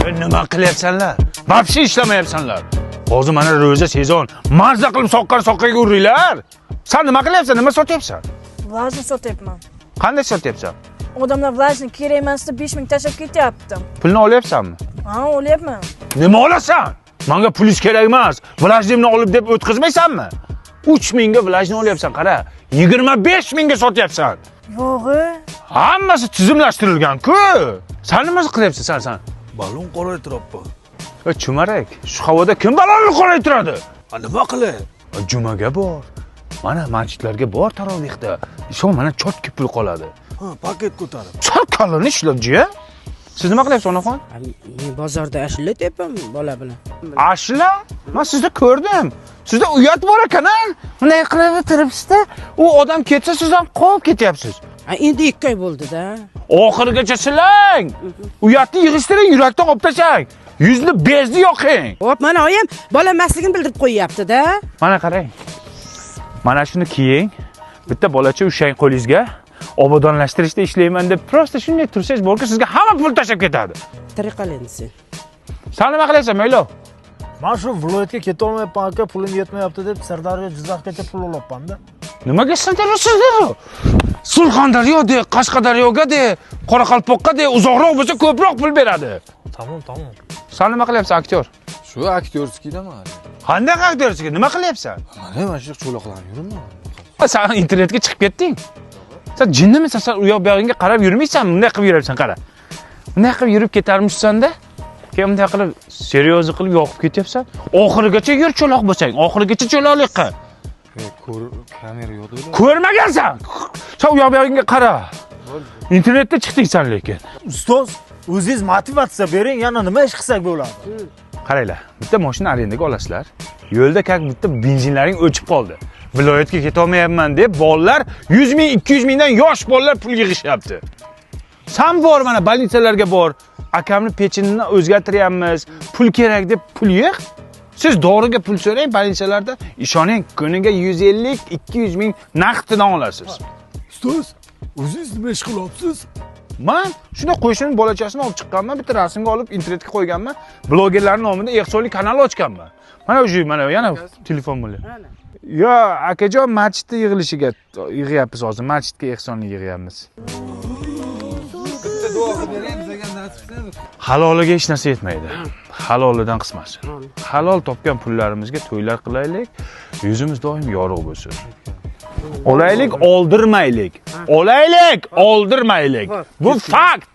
Nima qilyapsanlar? Вообще ishlamayapsanlar. Hozir mana ro'za sezon. Mazza qilib soqqani soqqaga uringlar. San nima qilyapsan? Nima sotyapsan? Влажный sotyapman. Qanday sotyapsan? Odamlar влажный kerak emas deb 5000 tashlab ketyapti. Pulni olyapsanmi? Ha, olyapman. Nima olasan? Menga pulingiz kerak emas. Влажный ni olib deb o'tkazmaysanmi? 3000 ga влажный olyapsan, qara. 25 mingga sotyapsan. Yo'g'i. Hammasi tizimlashtirilgan-ku. San nima qilyapsan san? Balon qoraytiryapman. E, chumarak, shu havoda kim balonni qoraytiradi? Ha, nima qilay? E, jumaga bor. Mana masjidlarga bor tarovehda. Ishon, mana чётко pul qoladi. Ha, paket ko'tarib. Sal kallani ishlab jiya. Siz nima qilyapsiz, onaxon? Men bozorda ashula aytyapman bola bilan. Ashula? Men sizni ko'rdim. Sizda uyat bor ekan, a? Bunday qilib turibsiz-da, u odam ketsa siz ham qovib ketyapsiz. Ha, endi 2 oy bo'ldi-da. Oxirigacha silang. Uyatni yig'ishtiring, yurakdan olib tashlang. Yuzni bezni yoqing. Hop, mana oyim bola emasligini bildirib qo'yyapti-da. Mana qarang. Mana shuni kiying. Bitta bolacha ushlang qo'lingizga. Obodonlashtirishda ishlayman deb просто shunday tursangiz bo'lki, sizga hamma pul tashlab ketadi. Tirik qol endi sen. San nima qilyapsan, Mo'ylov? Man shu viloyatga ketolmayapman aka, pulim yetmayapti deb Sirdaryo, Jizzaxgacha pul olyapman-da. Nimaga Sirdaryo, Sirdaryo? Surxondaryo de, Qashqadaryoga de, Qoraqalpoqqa de, uzoqroq bo'lsa ko'proq pul beradi. Tamom, tamom. San nima qilyapsan, aktyor? Shu актёрский daman. Qanday актёрский? Nima qilyapsan? Mana mana shu cho'loqlanib yuribman. San internetga chiqib ketding. Sen jinnimisan? Sen u yoq bu yog'ingga qarab yurmaysan, bunday qilib yuribsan, qara. Bunday qilib yurib ketarmishsan-da. Keyin bunday qilib, серьёзно qilib yoqib ketyapsan. Oxirigacha yur cho'loq bo'lsang, oxirigacha cho'loqlik qil. Ko'r kamera yo'q deydi. Ko'rmagansan. Sen u yoq bu yog'ingga qara. Internetda chiqding sen lekin. Ustoz, o'zingiz motivatsiya bering, yana nima ish qilsak bo'ladi? Qaranglar, bitta mashina arendaga olasizlar. Yo'lda как bitta benzinlaring o'chib qoldi. Viloyatga ketolmayapman deb bolalar 100 ming, 200 mingdan yosh bolalar pul yig'ishyapti. San bor, mana больница larga bor. Akamni pechinini o'zgartiryapmiz. Pul kerak deb pul yig'. Siz doriga pul so'rang больница larda, ishoning, kuniga 150, 200 ming naqdidan olasiz. Ustoz, o'zingiz nima ish qilyapsiz? Man shunda qo'shini bolachasini olib chiqqanman, bitta rasmga olib internetga qo'yganman. Blogerlarning nomida ehsonli kanal ochganman. Mana o'sha, mana yana telefon bo'lyapti. Yo, akajon, masjidda yig'ilishiga yig'yapmiz hozir. Masjidga ehsonli yig'yapmiz. Bitta duo qilib bering, bizga ham nasib qilsin. Haloliga hech narsa yetmaydi. Halolidan qismasin. Halol topgan pullarimizga to'ylar qilaylik, yuzimiz doim yorug' bo'lsin. Olaylik, oldirmaylik. Olaylik, oldirmaylik. Bu fakt.